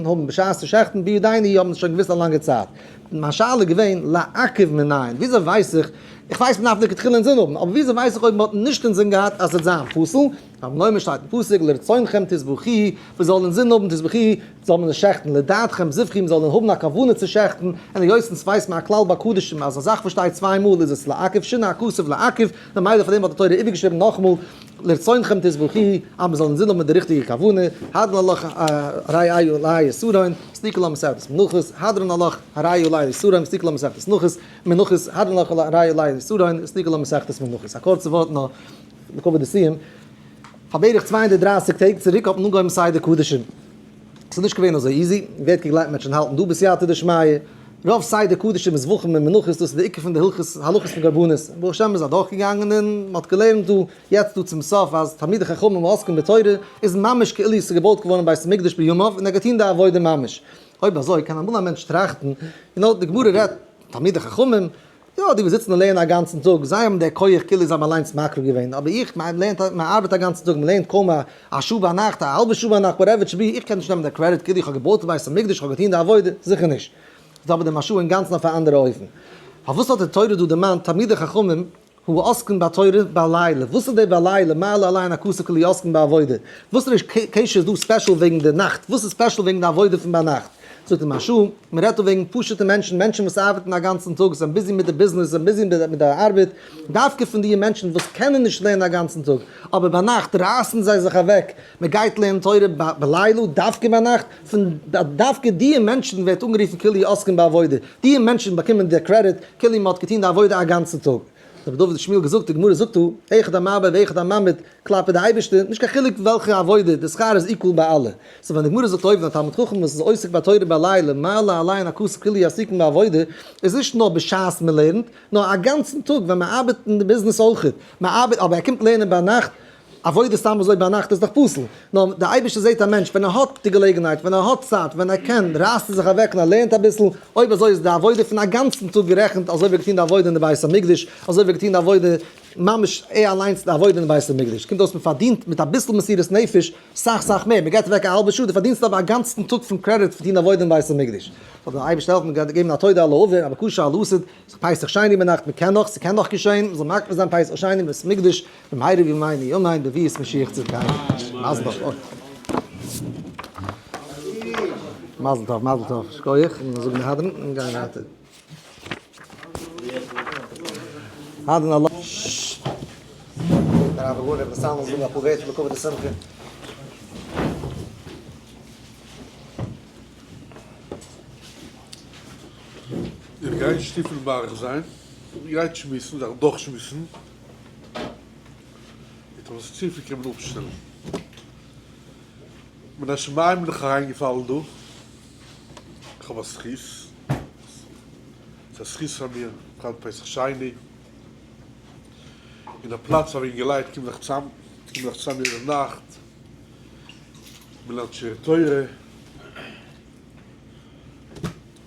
דארפן האבן בשעת צו שעכטן, ביודעינו האבן עס שוין געוואוסט א לאנגע צייט. מיין שאלה איז געווען, לעכב מנין, וויאזוי ווייס איך, איך ווייס מען דארף לכתחילה אינזין האבן, אבער וויאזוי ווייס איך אויב מען האט נישט אינזין געהאט אז עס וועט זיין פסול? תלמוד לומר שטייט אין פסוק לרצונכם תזבחו, מען זאל אינזין האבן תזבחו, זאל מען עס שעכטן, לדעתכם זבחו, מען זאל האבן א כוונה צו שעכטן, און היות אונז ווייסט מען א כלל ביי קדשים אז א זאך וואס שטייט צוויי מאל איז עס לעכב שינה הכתוב לעכב, ממילא פאר דעם האט די תורה איבערגעשריבן נאכאמאל לרצונכם תזבחו, אז מען זאל אינזין האבן מיט די ריכטיגע כוונה, הדרן עלך הרי איו עלי יסורין, סליקה לה מסכת מנחות, הדרן עלך הרי איו עלי יסורין, סליקה לה מסכת מנחות, מנחות, הדרן עלך הרי איו עלי יסורין, סליקה לה מסכת מנחות. א קורצע ווארט נאר. לכבוד די סיום, פאר בערך 230 טעג צוריק האט מען אנגעהויבן סדר קדשים. ס'איז נישט געווען אזוי easy, ווער האט געגלייבט מ'וועט שוין האלטן דא בסייעתא דשמיא. רוב סדר קדשים איז זבחים און מנחות, דאס איז די עיקר פון די הלכות הלכות פון קרבנות. ברוך השם מ'איז אדורכגעגאנגען און מ'האט געלערנט דא, יעצט דא צום סוף, אז תלמידי חכמים העוסקים בתורה איז ממש כאילו ס'איז געבויט געווארן בית המקדש בימיו און ער האט געטון די עבודה ממש. אויב אזוי קען אמאל א מענטש טראכטן, you know, די גמרא רעדט תלמידי חכמים, יא, די וואס זיצן און לערנען א גאנצן טאג, זיי האבן דער כח כאילו זיי האבן אליינס מקריב געווען, אבער איך, מען לערנט, מען ארבעט א גאנצן טאג, מען לערנט קוים א שעה ביינאכט, א האלבע שעה ביינאכט, whatever it should be, איך קען נישט נעמען די קרעדיט כאילו איך האב געבויט די בית המקדש, איך האב געטון די עבודה, זיכער נישט. איז אבער די משהו אינגאנצן אויף א אנדערע אופן. פארוואס האט די תורה דא דערמאנט תלמידי חכמים הוא עוסקין בתורה בלילה? וואס איז די בלילה מעלה עליהן הכתוב כאילו עוסקין בעבודה? וואס איז די קשר איז דא special וועגן די נאכט? וואס איז special וועגן די עבודה פון ביינאכט? זאגט די מהרש"א, מען רעדט דא וועגן פשוט'ע מענטשן, מענטשן וואס ארבעטן א גאנצן טאג, זענען busy מיט די ביזנעס, זענען busy מיט די ארבעט, דווקא פון די מענטשן וואס קענען נישט לערנען א גאנצן טאג, אבער ביינאכט רייסן זיי זיך אוועק, מען גייט לערנען תורה בלילה, דווקא ביינאכט, פון דווקא די מענטשן ווערט אנגערופן כאילו עוסקים בעבודה, די מענטשן באקומען די קרעדיט כאילו מען האט געטון די עבודה א גאנצן טאג. רבי דוד שמואל געזאגט, די גמרא זאגט דא, אחד המרבה ואחד הממעיט, כלפי די אייבערשטער, נישט קיין חילוק וועלכע עבודה, די שכר איז equal ביי אלע. so ווען די גמרא זאגט אויבן א תלמיד חכם וואס איז עוסק בתורה בלילה, מעלה עליהן הכתוב כאילו עסוקין בעבודה, איז נישט נאר בשעת מען לערנט, נאר א גאנצן טאג ווען מען ארבעט אין די ביזנעס אויכעט, מען ארבעט אבער ער קומט לערנען ביינאכט, עבודה סתם אזוי ביינאכט איז דאך פסול, נאר דער אייבערשטער זעט א מענטש ווען ער האט די געלעגנהייט, ווען ער האט צייט, ווען ער קען, רייסט ער זיך אוועק און ער לערנט אביסל, אויב אזוי איז די עבודה פון א גאנצן טאג גערעכנט אזוי ווי ער האט געטון די עבודה אין די בית המקדש, אזוי ווי ער האט געטון די עבודה ממש ער אליינס די עבודה אין בית המקדש, קומט אויס מען פארדינט מיט אביסל מסירות נפש סאך סאך מער, מען געבט אוועק א האלבע שעה, דו פארדינסט אבער א גאנצן טאג פון קרעדיט פון טון עבודה אין בית המקדש. זאל דער אייבערשטער העלפן מען געבן א תודה על העבר, א בקשה על העתיד, ס'איז פסח שני ביינאכט, מען קען נאך, ס'קען נאך געשען, מען זאל מקפיד זיין פסח שני אין בית המקדש, במהרה בימינו אמן, בביאת משיח צדקינו. מזל טוב. מזל טוב, מזל טוב, שכוח, און זאגן הדרן און גיין ווייטער. הדרן עלך. הרב הגאון רבי נתן זאל זאגן אפאר ווערטער לכבוד די שמחה. איך גיי נישט צופיל מאריך זיין, איך גיי שמועסן, זיך דורכשמועסן, איך האב זיך צופיל קען מען אפשטעלן. מן השמים בין איך אריינגעפאלן דא, איך האב א זכות, ס'איז א זכות פאר מיר, בפרט פסח שני, אין א פלאץ וואו אינגעלייט קומען זיך צאם, קומען זיך צאם יעדע נאכט, מ'לערנט שיעורי תורה,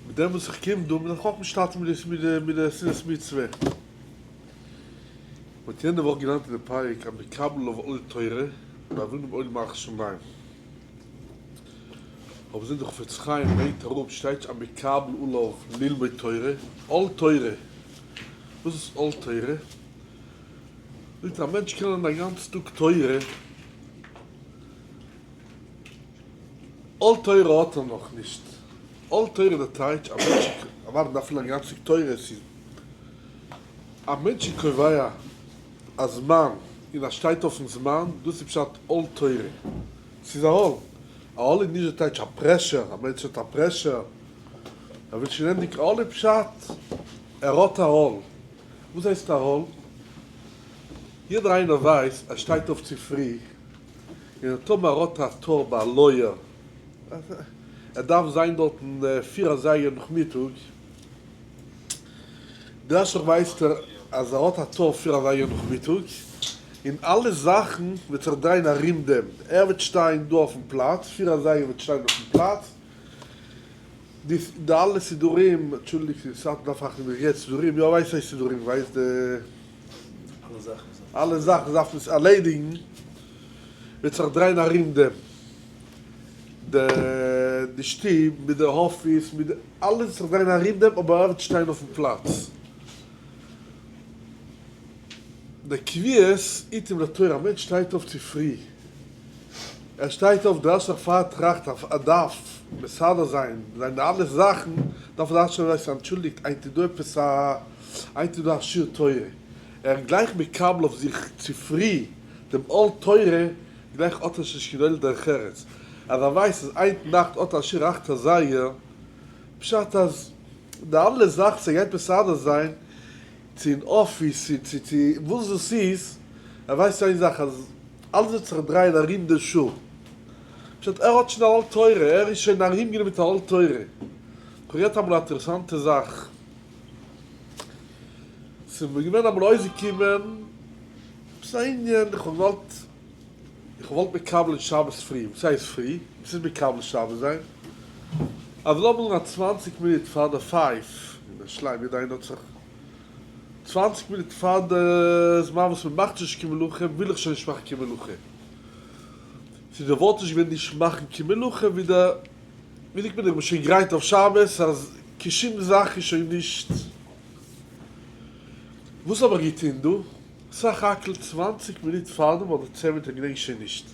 מיט דעם וואס איך קום דא בין איך אויך משתתף מיט די סעודת מצוה. מ'האט יענע וואך געלערנט אין די פרק המקבל עליו עול תורה מעבירין עול מלכות שמים. אבער זינט די חפץ חיים ברענגט אראפ שטייט נישט המקבל עליו ללמוד תורה, עול תורה. וואס איז עול תורה? זאגט ער א מענטש קען לערנען א גאנץ טאג תורה, עול תורה האט ער נאכנישט. עול תורה די טייטש א מענטש אוודאי דארף לערנען א גאנץ טאג תורה, עס איז א מענטש איז קובע א זמן און ער שטייט אויפן זמן, דאס איז פשט עול תורה, ס'איז א עול, א עול איז נישט די טייטש א pressure, א מענטש האט א pressure, ער וויל שוין ענדיגן, עול איז פשט ער האט א עול, וואס הייסט א עול? יעדער איינער ווייסט ער שטייט אויף צופרי און טאמער ער האט א תור ביי א לויער, ער דארף זיין דארטן פיר אזייגער נאכמיטאג, דערשך ווייסט ער אז ער האט א תור פיר אזייגער נאכמיטאג, און אלע זאכן וועט זיך דרייען ארום דעם, ער וועט שטיין דא אויפן פלאץ, פיר אזייגער וועט שטיין אויפן פלאץ, די די אלע סידורים, אנטשולדיגט אין סאטמאר דארף איך נישט יעצט סידורים, יא ווייסט וואס סידורים, ווייסט די אלע זאכן וואס דארף מען ערלעדיגן, וועט זיך דרייען ארום דעם, די. די שטוב, מיט די אפיס, מיט די אלעס זיך דרייען ארום דעם, אבער ער וועט שטיין אויפן פלאץ. די קביעות עתים לתורה, א מענטש שטייט אויף צופרי, ער שטייט אויף דרייסיג פאר טראכט ער דארף מסדר זיין זיינע אלע זאכן, דארף ער שוין ווייסן אנטשולדיגט היינט איז דא עפעס א היינט איז דא א שיעור תורה, ער איז גלייך מקבל אויף זיך צופרי דעם עול תורה, גלייך האט ער שוין נישט קיין דרך ארץ, אז ער ווייסט אז היינט נאכט האט ער א שיעור אכט אזייגער, פשט אז די אלע זאכן וואס ער גייט מסדר זיין, צו אין אפיס צו צו צו וואס דאס איז, ער ווייסט איין זאך אז אלעס וועט זיך דרייען ארום די שעה, פשט ער האט שוין א עול תורה, ער איז שוין ארומגענומען מיט א עול תורה. כ'האב געהערט אמאל א אינטערעסאנטע זאך, ס'איז מיר געווען אמאל אויסגעקומען עפעס א ענין, איך האב געוואלט איך האב געוואלט מקבל'ן שבת פרי, וואס הייסט פרי? וואס איז מקבל שבת זיין? אז לאמיר זאגן א צוואנציג מינוט פאר די פייף, אין ירושלים יעדער איינער האט זיך צוואנציג מינוט פאר די זמן וואס מען מאכט נישט קיין מלאכה, וויל איך שוין נישט מאכן קיין מלאכה. ס'איז די ווארט נישט געווען נישט מאכן קיין מלאכה ווי די ווי זאגט מען איך בין שוין גרייט אויף שבת אז קיין שום זאך איז שוין נישט. וואס האב איך געטון דא? סך הכל צוואנציג מינוט פארדעם אדער צען מינוט איך געדענק שוין נישט.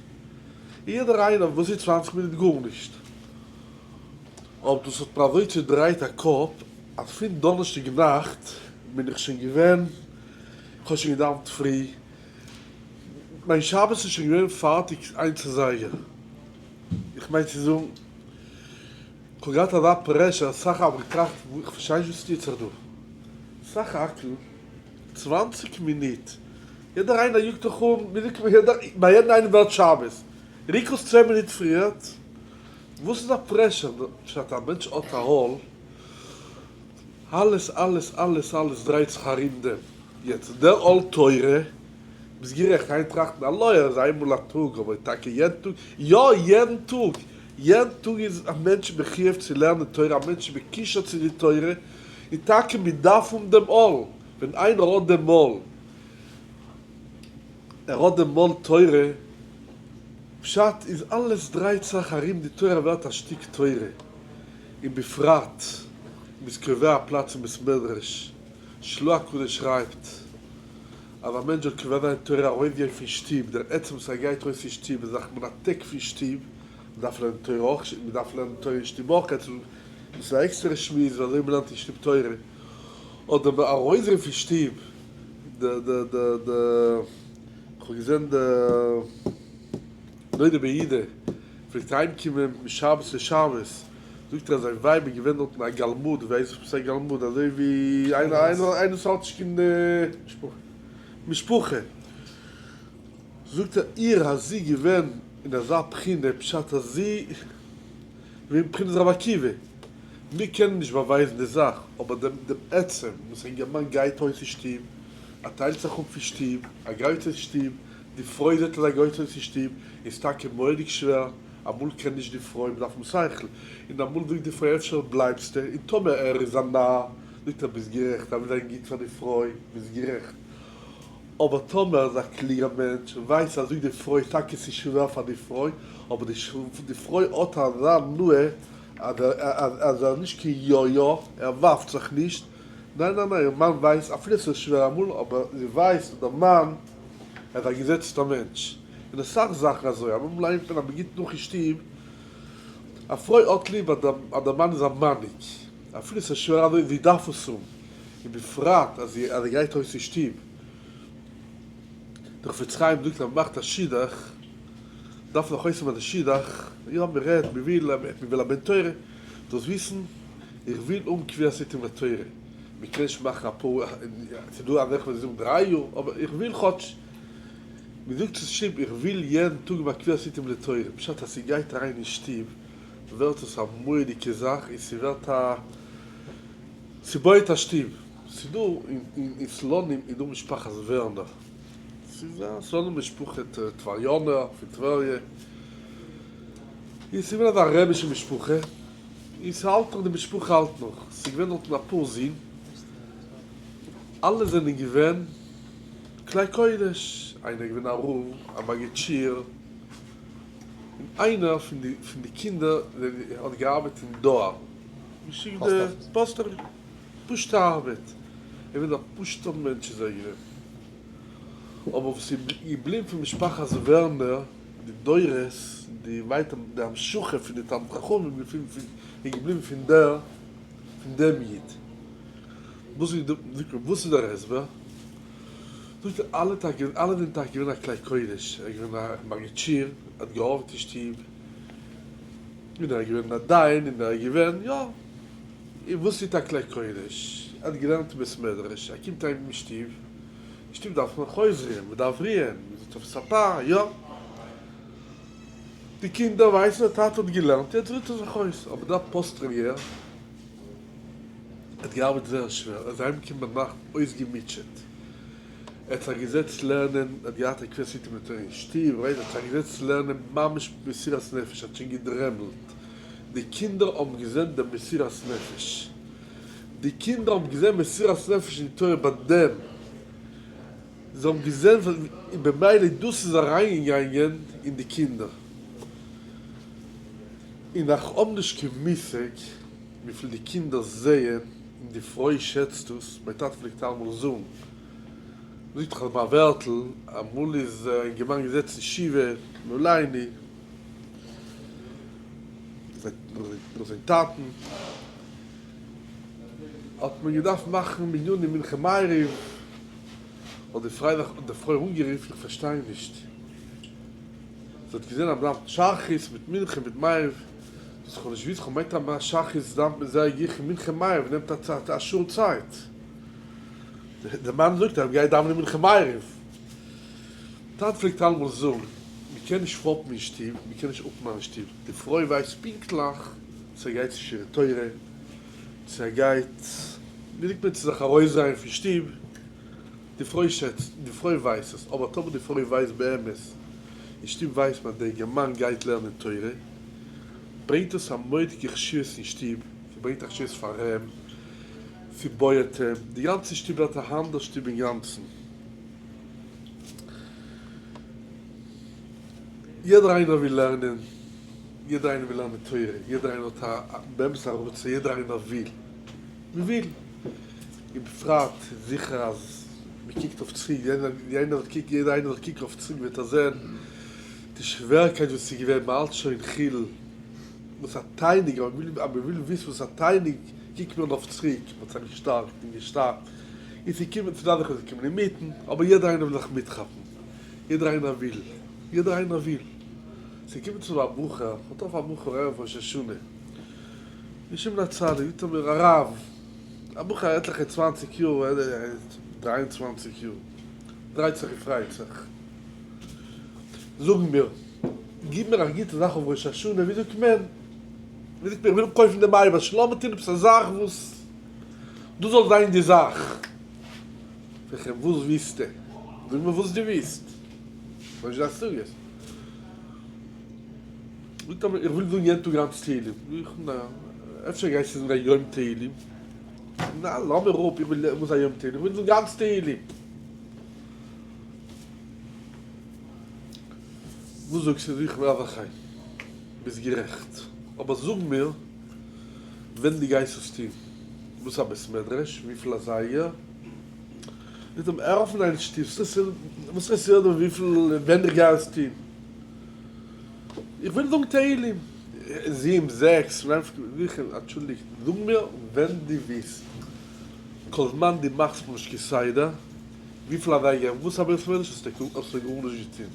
און יעדער איינער וואס איז צוואנציג מינוט גארנישט. אבער דאס האט מיר אזוי צודרייט א קאפ אז פון דאנערשטאג נאכט בין איך שוין געווען, איך האב שוין געדאווענט פרי, מיין שבת איז שוין געווען פארטיג איינס אזייגער, איך מיין צו זאגן איך האב געהאט אזא pressure, אסאך האב איך געטראכט איך פארשטיי נישט וואס טוט זיך דא, סך הכל צוואנציג מינוט, יעדער איינער יאגט דאך אן, ביי יעדן איינעם ווערט שבת, ריק אויס צען מינוט פריערט, וואס איז א pressure פשט א מענטש האט א עול, אלעס אלעס אלעס אלעס דרייט זיך ארום דעם, יעצט דער עול תורה, ביסט גערעכט איין טראכטן א לויער איז איינמאל א טאג אבער טאקע יעדן טאג, יא יעדן טאג, יעדן טאג איז א מענטש מחיוב צו לערנען תורה, א מענטש איז מקושר צו די תורה, און טאקע מען דארף האבן דעם עול, ווען איינער האט דעם עול, ער האט דעם עול תורה, פשט איז אלעס דרייט זיך ארום די תורה ווערט א שטיק תורה, און בפרט מ'איז קובע א פלאץ אין בית מדרש, של"ה הקדוש שרייבט אז א מענטש זאל קובע זיין תורה ארויסגיין פון שטוב, דער עצם וואס ער גייט ארויס פון שטוב איז זיך מנתק פון שטוב, מ'דארף לערנען תורה אויך, מ'דארף לערנען תורה אין שטוב אויך, דאס איז א עקסטערע שמועס ווי אזוי מ'לערנט אין שטוב תורה, אדער ארויסגיין פון שטוב, די די די די. כ'האב געזען די נודע ביהודה פלעגט אהיים קומען משבת לשבת, זאגט ער אז זיין ווייב איז געווען דארטן א גלמוד, ווייסט וואס איז א גלמוד? אזוי ווי איינער איינער וואס האט נישט קיין משפחה, זאגט ער איר אז זי געווען אין אזא בחינה פשט אז זי געווען בחינת רבי עקיבא, מיר קענען נישט באווייזן די זאך, אבער דעם עצם וואס א אינגערמאן גייט אויס אין שטוב, ער טיילט זיך אפ פון שטוב, ער גייט אויס שטוב, די פרוי זעט אז ער גייט אויס אין שטוב, איז טאקע מורא'דיג שווער, אמאל קען נישט די פרוי, מ'דארף האבן שכל, און אמאל זאגט די פרוי אפשר בלייבסטו, און טאמער ער איז א נאר, זאגט ער ביסט גערעכט, ער וויל זיין גוט פאר די פרוי, ביסט גערעכט, אבער טאמער ער איז א קלוגער מענטש, און ווייסט אז זאגט די פרוי, טאקע ס'איז שווער פאר די פרוי, אבער די פרוי האט אזא הנאה אז ער איז נישט קיין יא יא, ער ווארפט זיך נישט, ניין ניין ניין, איר מאן ווייסט, אפילו ס'איז שווער אמאל, אבער זי ווייסט אז דער מאן איז א געזעצטער מענטש, און אסאך זאכן אזוי, אמאל ליינט מען אז מ'גיט נאך אין שטוב, א פרוי האט ליב אז דער מאן איז א מנהיג, אפילו ס'איז שווער אזוי, זי דארף עס האבן, און בפרט אז ער גייט אויס אין שטוב, דער חפץ חיים זאגט אז מ'מאכט א שידוך, דארף מען נאך אויסנעמען די שידוך, יא מ'רעדט, מ'וויל, מ'וויל א בן תורה, זאלסט וויסן, איך וויל האבן קביעת עתים לתורה, מ'קען נישט מאכן אפאר, ס'איז דא אזעלכע וואס זאגן דריי יאר, אבער איך וויל כאטש, מ'זאגט צו שטוב איך וויל יעדן טאג האבן א קביעת עתים לתורה, פשט אז ס'גייט אריין אין שטוב ווערט עס א מורא'דיגע זאך און ס'ווערט א, ס'בויעט א שטוב, ס'איז דא אין סלאנים איז דא משפחת ווערנער, ס'איז א סלאנים משפחה טבריאנער פון טבריה, און ס'איז געווען אזא רעבישע משפחה, און ס'האלט נאך, די משפחה האלט נאך, ס'איז געווען דארטן אפאר זין, אלע זענען געווען כלי קודש, איינער איז געווען א רב, א מגיד שיעור, און איינער פון די פון די קינדער האט געארבעט אין דואר, געשיקט די post office, פשוטע ארבעט, ער איז געווען א פשוטער מענטש איז ער געווען, אבער וואס איז געבליבן פון משפחת ווערנער, די דורות, די ווייטער די המשכה פון די תלמיד חכמים איז געבליבן פון דער פון דעם איד. וואס איז וואס איז דער הסבר? זאגט ער אלע טאקע אלע זענען טאקע געווען א כלי קודש, ער איז געווען א מגיד שיעור, ער האט געהארעוועט אין שטוב, און ער איז געווען א דיין, און ער איז געווען יא, און וואס טוט א כלי קודש? ער האט געלערנט אין בית מדרש, ער קומט אהיים אין שטוב, אין שטוב דארף מען חוזרים, מען דארף רוען, מען זיצט אויף סאפא, יא, די קינדער ווייסן דער טאטע האט געלערנט, יעצט רוהט ער זיך אויס, אבער דער פאסטרעגער ער האט געארבעט זייער שווער, ער איז אהיימגעקומען ביינאכט אויסגעמוטשעט, ער האט זיך געזעצט לערנען, ער האט געהאט א קוועסטיטע מיט איר אין שטוב, רייט, ער האט זיך געזעצט לערנען ממש מיט מסירת נפש, ער האט שוין געדרעמלט, די קינדער האבן געזען דעם מסירת נפש, די קינדער האבן געזען מסירת נפש אין תורה ביי דעם, זיי האבן געזען און במילא דאס איז אריינגעגאנגען אין די קינדער, און איך האב נישט קיין מושג וויפיל די קינדער זעען און די פרוי שעצט דאס, מיין טאטע פלעגט אלעמאל זאגן, מ'זאגט דאך אזא ווערטל, אמאל איז א אינגערמאן געזעצן שבעה נולייני נאך זיין טאטן, האט מען געדארפט מאכן מניינים מנחה מעריב, האט די פרוי זיך די פרוי אנגערופן איך פארשטיי נישט, זי האט געזען אז מ'דאווענט שחרית מיט מנחה מיט מעריב, דאס איך האב נישט געוואוסט, כ'האב געמיינט אז שחרית דאווענט מען זייער גיך און מנחה מעריב נעמט א צייט א שעה צייט, דער מאן זאגט אז מ'גייט דאווענען מנחה מעריב, טאטע פלעגט אלעמאל זאגן, מ'קען נישט פאפן אין שטוב, מ'קען נישט אפנארן אין שטוב, די פרוי ווייסט פונקטליך צו ער גייט צו שיעורי תורה, צו ער גייט, ווי זאגט מען, צו זיך ארויסדרייען פון שטוב, די פרוי שעצט, די פרוי ווייסט עס, אבער טאמער די פרוי ווייסט באמת, אין שטוב ווייסט מען אז דער אינגערמאן גייט לערנען תורה, ברענגט עס א מורא'דיגע חשיבות אין שטוב, ס'ברענגט א חשיבות פאר אים, ס'בויעט אים, די גאנצע שטוב ווערט א אנדער שטוב אינגאנצן. יעדער איינער וויל לערנען, יעדער איינער וויל לערנען תורה, יעדער איינער האט א באמת א רצון, יעדער איינער וויל, מ'וויל. און בפרט איז זיכער אז מען קוקט אויף צוריק, יעדער איינער וועט קוקן אויף צוריק וועט ער זען די שווערקייט וואס איז געווען, מען האלט שוין חיל, וואס א תענוג, אז מען וויל וויסן וואס א תענוג, קוקט מען אויף צוריק, מען האט זיך געשטארקט און געשטארקט, און ס'איז געקומען, ס'איז דא אזעלכע וואס קומען אינמיטן, אבער יעדער איינער וויל זיך מיטכאפן, יעדער איינער וויל, יעדער איינער וויל, ס'איז געקומען צו א בחור, האט אויף א בחור ערב ראש השנה, געשריבן א צדיק, זאגט ער מיר הרב, א בחור עטליכע צוואנציג יאר, 23 יאר, דרייט זיך און פרייט זיך, זאג מיר, גיב מיר א גוטע זאך אויף ראש השנה, ווי זאגט מען, ווי זאגט מען, איך וויל אפקויפן דעם אייבערשטן, לאמיר טון עפעס א זאך וואס דאס זאל זיין די זאך. זאג איך אים, וואס ווילסטו? זאג מיר וואס דו ווילסט, כ'האב נישט דיין השגות. זאגט ער מיר, איך וויל זאגן יעדן טאג גאנץ תהילים. זאג איך, נא, אפשר גייסטו זאגן א יום תהילים? נא, לאז מיר אפ, איך וויל, וואס א יום תהילים? איך וויל זאגן גאנץ תהילים. וואס זאגסטו? זאג איך, רב אחי, ביסט גערעכט, אבער זאג מיר ווען דו גייסט עס טון, וואס א בית מדרש, וויפיל אזייגער, זאגט אים, ער אויף דיין שטוב, וואס אינטערעסירט דיר וויפיל ווען איך גיי עס טון? איך וויל זאגן תהלים, זיבן, זעקס, אנטשולדיגט, זאג מיר ווען דו ווילסט, כל זמן דו מאכסט מיר נישט כסדר, וויפיל אזייגער, וואס א בית מדרש, האסטו גארנישט געטון.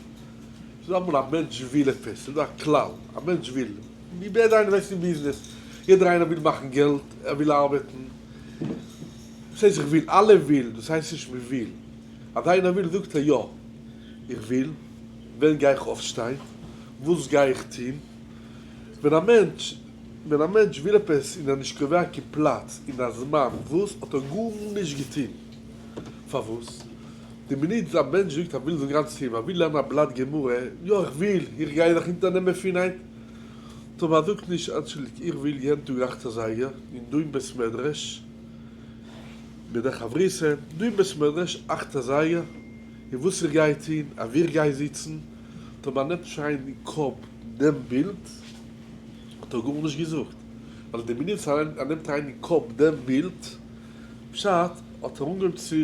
ס'איז דא אמאל א מענטש וויל עפעס, ס'איז דא א כלל, א מענטש וויל, ווי יעדער איינער ווייסט אין ביזנעס, יעדער איינער וויל מאכן געלט, ער וויל ארבעטן, דאס הייסט איך וויל, אלע ווילן, דאס הייסט נישט מען וויל, אז איינער וויל זאגט ער יא, איך וויל, ווען גיי איך אויפשטיין, וואס גיי איך טון, ווען א מענטש, ווען א מענטש וויל עפעס און ער איז נישט קובע קיין פלאץ און א זמן וואס, האט ער גארנישט געטון, פארוואס? די מינוט א מענטש זאגט ער וויל זיין גאנץ לעבן, ער וויל לערנען א בלאט גמרא, יא איך וויל, איך גיי זיך אונטערנעמען פון היינט, טאמער ער זאגט נישט אנטשולדיגט איך וויל יעדן טאג אכט אזייגער און דא אין בית מדרש, מיט די חברותא, דא אין בית מדרש אכט אזייגער, און וואס איך גיי טון, אוואו איך גיי זיצן, טאמער ער נעמט נישט אריין אין קאפ. דעם בילד האט ער גארנישט געזאגט, ווייל די מינוט ער נעמט אריין אין קאפ דעם בילד, פשט האט ער אנגעהויבן צו,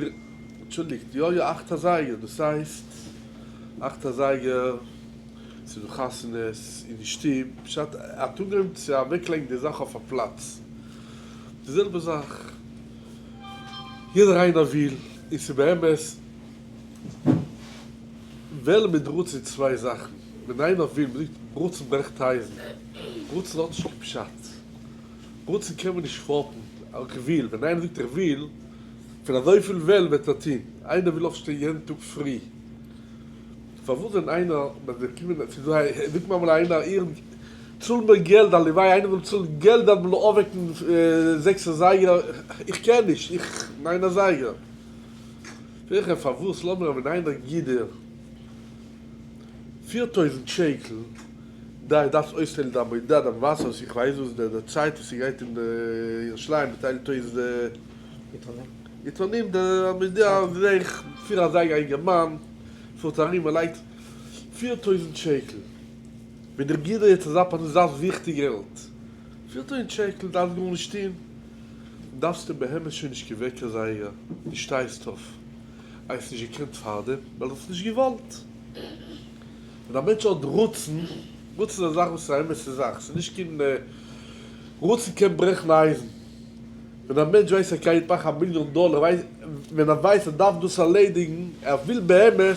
אנטשולדיגט, יא יא אכט אזייגער, דאס הייסט אכט אזייגער ס'איז דא חתונות אין די שטוב, פשט ער האט אנגעהויבן צו אוועקלייגן די זאך אויף א פלאץ, די זעלבע זאך יעדער איינער וויל, און ס'איז באמת וועלן מיט רצון צוויי זאכן, ווען איינער וויל, מ'זאגט רצון ברעכט אייזן, רצון האט נישט קיין פשט, רצון קען מען נישט פאפן, איך וויל, ווען איינער זאגט איך וויל, פון אזויפיל וועלן וועט ער טון, איינער וויל אויפשטיין יעדן טאג פרי, פארוואס ווען איינער, ווען זיי קומען, ס'איז דא, זאגט מיר אמאל איינער, איר צאל מיר געלט, הלוואי איינער זאל צאלן געלט אז מ'זאל אויפוועקן זעקס אזייגער, איך קען נישט, איך ניין אזייגער. פרעג איך אים פארוואס, לאמיר ווען איינער גיט דיר 4000 שקל, די דארפסט אויסטיילן דיין מודעה, דיין וואסער, וואס איך ווייס וואס די צייט וואס ס'גייט אין ירושלים מ'טיילט אויס די עיתונים, די מודעה זעה איך פיר אזייגער א אינגערמאן פארט ארום ער לייגט 4000 שקל, ווען איך גיב דיר יעצט אזא פרנסה דארפסט וויכטיג געלט, 4000 שקל דארפסט גארנישט טון, דארפסטו באמת שוין נישט קיין וועקער זייגער, דו שטייסט אויף, האסט נישט געקענט פארדעם ווייל דו האסט נישט געוואלט. ווען א מענטש האט רצון, רצון איז א זאך וואס איז א אמת'ע זאך, ס'איז נישט קיין, רצון קען ברעכן אייזן. ווען א מענטש ווייסט ער גייט מאכן א מיליאן דאלער, ווען ער ווייסט ער דארף דאס ערלעדיגן, ער וויל באמת,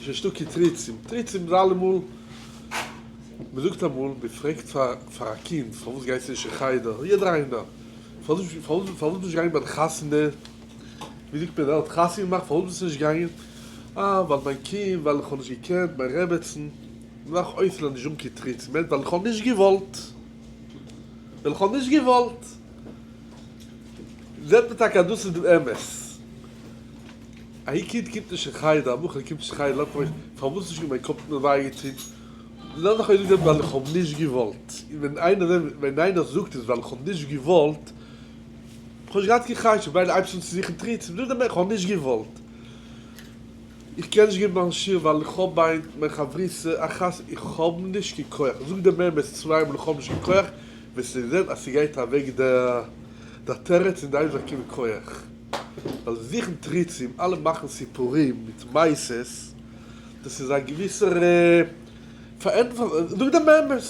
איז נישטא קיין תירוצים, תירוצים איז אלעמאל, מען זאגט אמאל, מען פרעגט פאר א קינד פארוואס גייסטו נישט אין חדר, יעדער איינער, פארוואס ביסטו נישט געגאנגען ביי די חתונה, ווי זאגט מען, ער האט חתונה געמאכט, פארוואס ביסטו נישט געגאנגען, אה, ווייל מיין קינד, ווייל איך האב נישט געקענט, מיין רעבעצן, מען דארף אויסלערנען נישט האבן קיין תירוצים, ווייל איך האב נישט געוואלט. ווייל איך האב נישט געוואלט. זעט מען טאקע אז דאס איז די אמת. א קינד קומט נישט אין חדר, א בחור קומט נישט אין חדר, לאזט מען אויס, פארוואס נישט געווען, מיין קאפ האט מיר וויי געטון. לאז דיך אויס זאגן ווייל איך האב נישט געוואלט. ווען איינער ווען איינער זאגט עס ווייל איך האב נישט געוואלט, איך האב נישט געהאט קיין חשק, ווייל הייבסט אן צו זוכן תירוצים, זאג דעם איך האב נישט געוואלט. איך קען נישט געבן מיין שיעור ווייל איך האב ביי מיין חברותא א חתונה, איך האב נישט קיין כח, זאג דעם אמת צוויי מאל איך האב נישט קיין כח, וועסטו זען אז ס'גייט אוועק דער תירוץ און דיין זאל קומען כח. ווייל זוכן תירוצים, אלע מאכן סיפורים מיט מעשות, דאס איז א געוויסער פארענטפערן, זאג דעם אמת,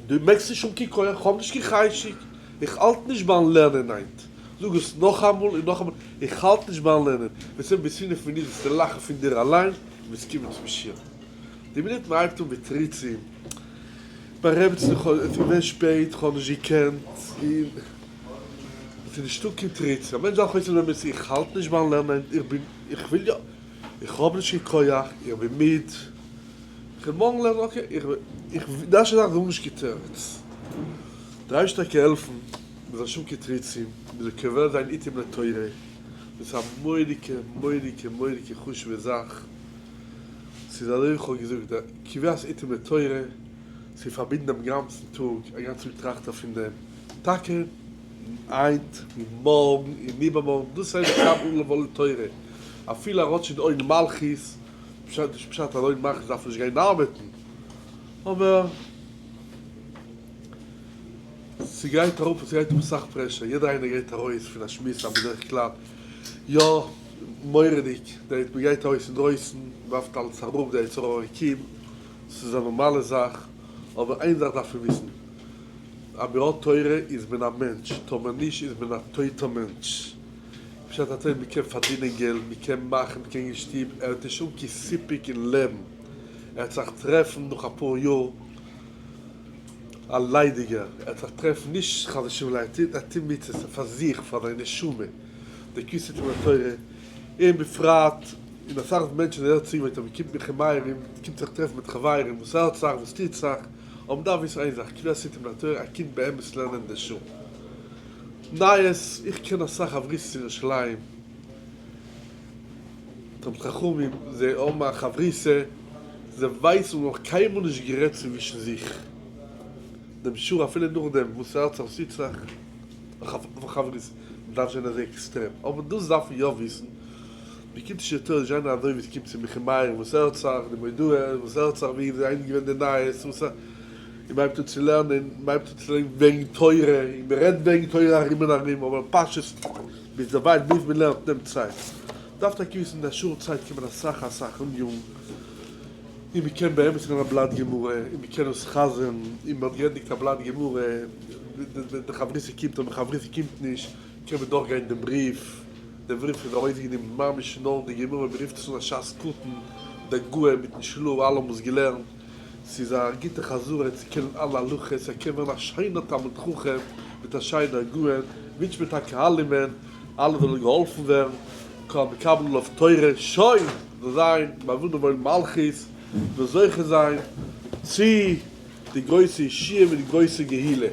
דו מעגסט נישט האבן קיין כח, איך האב נישט קיין חשק, איך האלט נישט ביים לערנען היינט, זאג עס נאכאמאל און נאכאמאל, איך האלט נישט ביים לערנען, וועסט זען ביז פינף מינוט וועסטו לאכן פון דיר אליין און וועסט קומען צום שיעור. די מינוט מען הייבט אן מיט תירוצים, ביי רעבעצן איך האב, עס איז געווען שפעט, איך האב נישט געקענט, און עס איז נישטא קיין תירוצים, א מענטש דארף אויסלערנען מיט זיך, איך האלט נישט ביים לערנען, איך בין, איך וויל יא, איך האב נישט קיין כח, איך בין מיד, איך וועל מארגן לערנען, okay, איך, איך, דאס איז א זאך נישט קיין תירוץ. דער אייבערשטער קען העלפן מען זאל נישט האבן קיין תירוצים, מען זאל קובע זיין עתים לתורה, דאס איז א מורא'דיגע מורא'דיגע מורא'דיגע חשוב'ע זאך, ס'איז אזוי ווי איך האב געזאגט, די קביעת עתים לתורה, צו פארבינדן דעם גאנצן טאג, א גאנצן טאג טראכט ער פון דעם, טאקע היינט און מארגן און איבערמארגן, דאס איז די קו עולם ועול תורה, אפילו ער האט שוין עול מלכות, פשט נישט פשט אז עול מלכות דארף מען נישט גיין ארבעטן, אבער. ס'גייט ארויף און ס'גייט אראפ אסאך pressure, יעדער איינער גייט ארויס פון א שמועס א בדרך כלל, יא מורא'דיג, מ'גייט ארויס אינדרויסן, מ'ווארפט אלעס אראפ, די יצר הרע קומט, ס'איז א נארמאלע זאך, אבער איין זאך דארף מען וויסן, אז מ'האט תורה איז מען א מענטש, טאמער נישט איז מען א טויטע מענטש, פשט א טויט, מ'קען פארדינען געלט, מ'קען מאכן, מ'קען גיין שטוב, ער האט נישט אן קיין סיפוק אין לעבן, ער וועט זיך טרעפן נאך אפאר יאר א ליידיגער, ער וועט זיך טרעפן נישט חס ושלום ער טוט ער טוט מצוות פאר זיך פאר זיין נשמה, די כיסוי תלמוד תורה, און בפרט און אסאך מענטשן זענען צוגעוואוינט אז מען קומט מיט חברים, מען קומט זיך טרעפן מיט חברים, וואס הערט זיך, וואס טוט זיך, אבער מען דארף וויסן איין זאך, קביעת עתים לתורה, א קינד באמת לערנען די שעה. נייעס, איך קען אסאך חברותות אין ירושלים, תלמיד חכמים, זיי האבן א חברותא, זיי ווייסן און נאך קיינמאל נישט גערעדט צווישן זיך דעם שיעור אפילו נאכדעם וואס ס'הערט זיך וואס טוט זיך, חברותא, מ'דארף זיין אזוי עקסטרעם, אבער דאס דארף מען יא וויסן. מ'קומט נישט צו תורה זשאנער אזוי ווי ס'קומט צו מיכי מאיר וואס הערט זיך, די מודעה וואס הערט זיך, ווי איז היינט געווען די נייעס, וואס א. און מ'הייבט אן צו לערנען, מ'הייבט אן צו לערנען וועגן תורה, און מ'רעדט וועגן תורה ארום און ארום, אבער פשטות ביז דערווייל ביז מ'לערנט נעמט צייט. מ'דארף טאקע וויסן אין א שעה צייט קען מען אסאך אסאך אניאגן, און מ'קען באמת לערנען א בלאט גמרא, און מ'קען עס חזר'ן, און מ'האט געענדיגט א בלאט גמרא, די חברותא קומט אדער חברותא קומט נישט, קען מען דורכגיין דעם בריוו, דער בריוו איז ארויסגענומען ממש נאר די גמרא, מ'רופט עס אן א שעת קטן, דער גאון מיטן של"ה אלע האבן עס געלערנט. ס'איז א גוטע חזרה צו קענען אלע הלכות, ער קען ווערן א שיינער תלמיד חכם מיט א שיינער גאון, ווינטש מיר טאקע אלעמען, אלע זאלן געהאלפן ווערן, כל המקבל עליו תורה, שוין! זאל זיין בעוון ובעול מלכות, זאל זוכה זיין צו די גרויסע ישועה מיט די גרויסע גאולה.